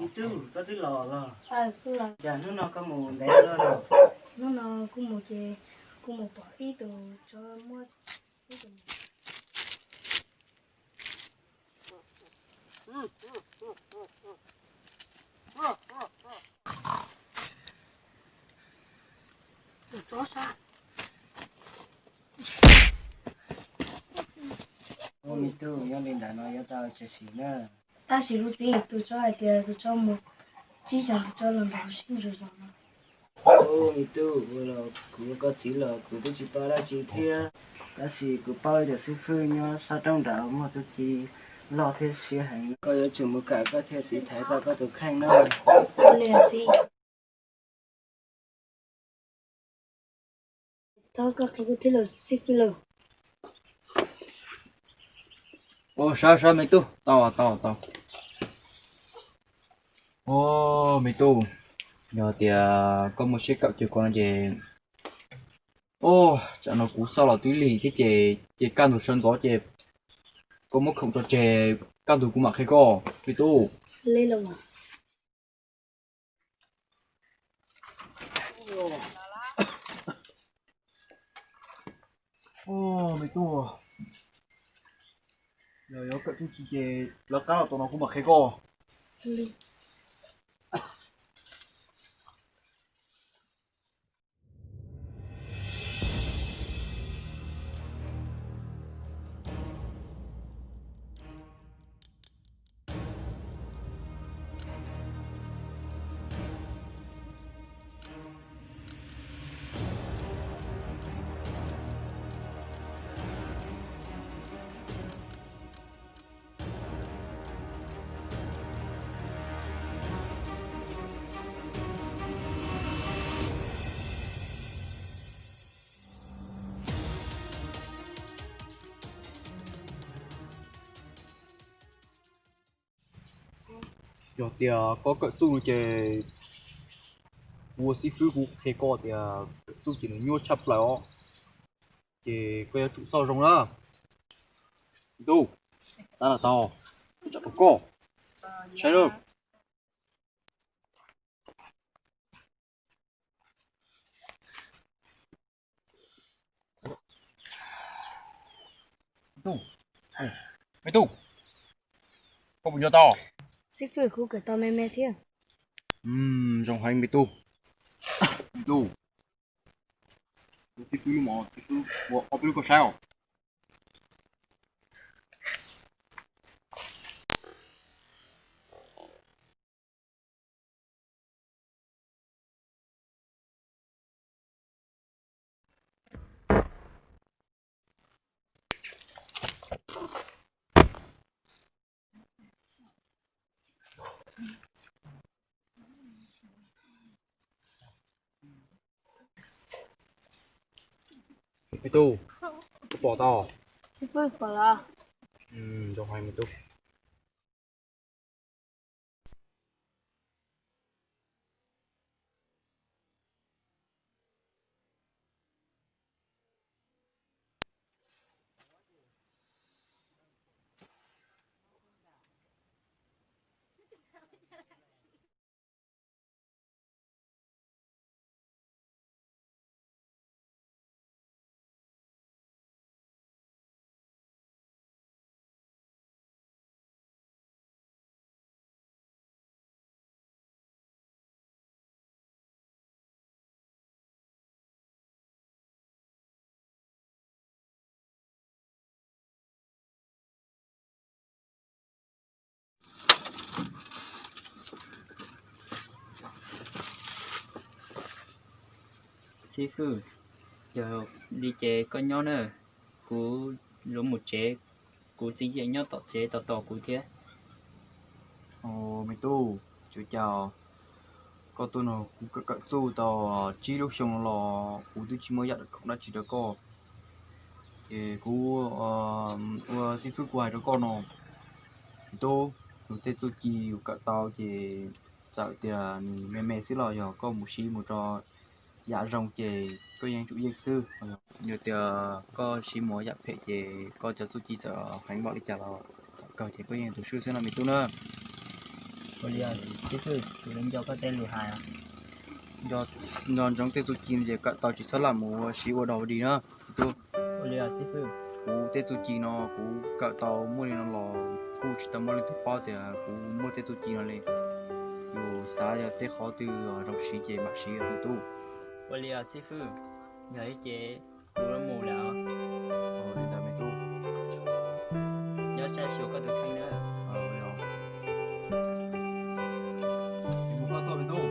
Ib tug, koj twb los los? Cas hnub no koj mus ntev luaj los? Hnub no kuv mus ces kuv mus pom ib tus tsov muab ib tus Ua me tub, nyob li ntawd no yuav tau tshais sim na. Tab sis lub txim tus tsov hais tias tus tsov mus tsib xyoos tus tsov los nrog sib ntsug zos no. Ua me tub, kuv los kuv ua koj txiv los kuv twb tsis paub dab tsi thiab, tab sis kuv paub ib tias xib fwb nyob sab roob nrad muaj txuj ci loj thiab siab heev. Koj yuav tsum mus kawm koj thiaj tiv thaiv tau koj tus kheej na. Thov koj qhia kuv thiab lauj xib fwb lauj. Ua, sawv sawv me tub, tau tau tau. Ua, me tub, yog tias koj muaj siab kawm cuag kuv no ces, ua, tsam no kuv xauj los twb lig thiab ces, ces kaj ntug sawv ntxov ces koj muab khoom tso tseg, kaj ntug kuv mam qhia koj me tub. Ua, me tub, yog yuav kawm txuj ci ces lawv qab los tom no kuv mam qhia koj. Yog tias koj kawm txuj no ces kuv ua xib fwb kuv qhia koj tias kawm txuj ces nws nyuaj tshaj plaws os. Ces koj yuav tsum xauj zoo na. Me tub, tab lam tau, tsam rau koj, saib lawm. Me tub, koj puas nco tau? Xib fwb, kuv kawm tau me me thiab. Zoo heev me tub. Me tub, xib fwb lub mov, xib fwb ua ob peb lub koj saib os. Me tub, koj pom tau? Pom los. Zoo heev me tub. Xib fwb, yog li ces koj nyob na, kuv yuav mus tsev, kuv txiv yeej nyob tom tsev tos tos kuv thiab. Me tub, tsis ua cas, koj tuaj no kuv kawm txuj tau tsib lub xyoo no los kuv twb tsis muaj yam khoom dab tsi rau koj. Ces kuv ua xib fwb kuv hais rau koj no, me tub, yus tej txuj ci yus kawm tau ces txawm tias nws me me xwb los yog koj mus siv mus rau yam zoo ces koj yeej tsum yeej xwb. Yog tias koj siv mus yam phem ces koj cov txuj ci txawm heev npaum li cas los thaum kawg ces koj yeej tu siab xwb no me tub na. Ua li xib fwb, kuv nco koj tej lus hais. Nco ntsoov tej txuj ci ces kawm tau tsis txhob lam mus siv ua dog ua dig na me tub. Ua li xib fwb, kuv tej txuj ci no kuv kawm tau muaj li no los kuj tsis tau muaj leej twg paub tias kuv muaj tej txuj ci no li. Yus xav yog tej qhov twg zoo siv ces mam siv me tub. Ua li xib fwb, yog li ces kuv mus lawm. Li ntawd me tub, nyob saib xyuas koj tus kheej na. Mus koj tuaj me tub.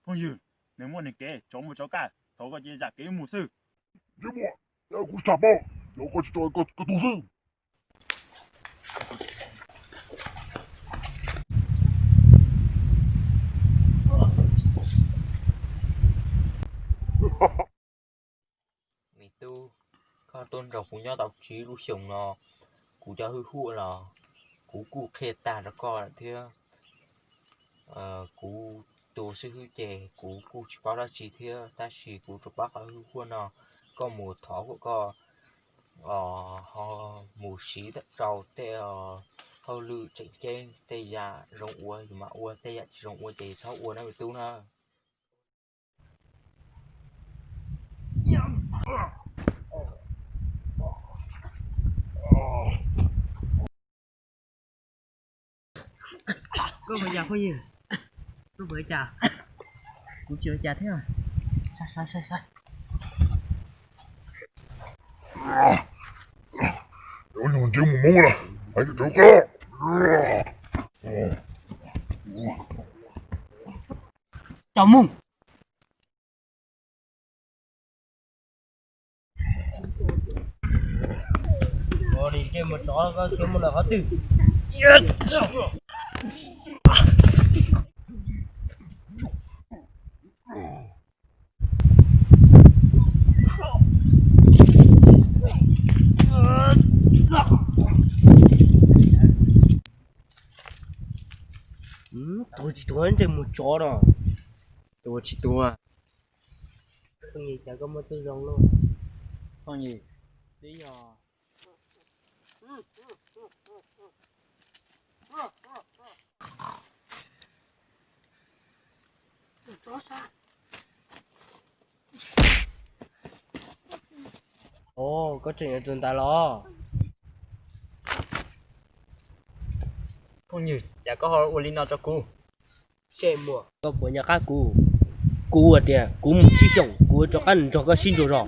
Phooj ywg, nws muaj nws kev, tsov muaj tsov kaj, thov koj cia zam kev mus xwb. Kuv tsis tham paub, yog koj tsis tso koj tus xwb. Me tub, koj tuaj nrog kuv nyob tau tsib lub xyoos no, kuv cov hwj huam los kuv kuj qhia tag rau koj lawm thiab. Kuv tus xib hwb ces kuv kuj tsis paub dab tsi thiab, tab sis kuv tsuas paub qhov hwj huam no, koj mus thov kom koj ho mus siv rau tej hauj lwm tseem ceeb, tej yam zoo ua yus mam ua, tej yam tsis zoo ua ces txhob ua na me tub na. Koj puas cas phooj ywg? Koj puas cas? Kuv tsis ua cas thiab. Saib saib saib saib. Ua ntsia mus Hmoob lawm, hais rau koj. Cov Hmoob. Ua li ces mus tso koj tus mus lawm qhov twg? Tuag tsis tuag ntsej muag tsov no. Tuag tsis tuag. Phooj ywg, cas koj muaj txuj zoo lauj? Phooj ywg, twb yog, Ov, koj tseem yuav tus ntawd los? Phooj ywg, cas koj ho ua li no rau kuv? Koj puas nco qab kuv? Kuv hais tias kuv mus tsib xyoos, kuv yuav rov qab nrog koj sib nraug zog.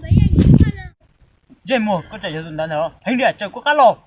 Ntsej muag, koj tseem yuav tus ntawd ntag los? Heev li, tsaws kuv qab los.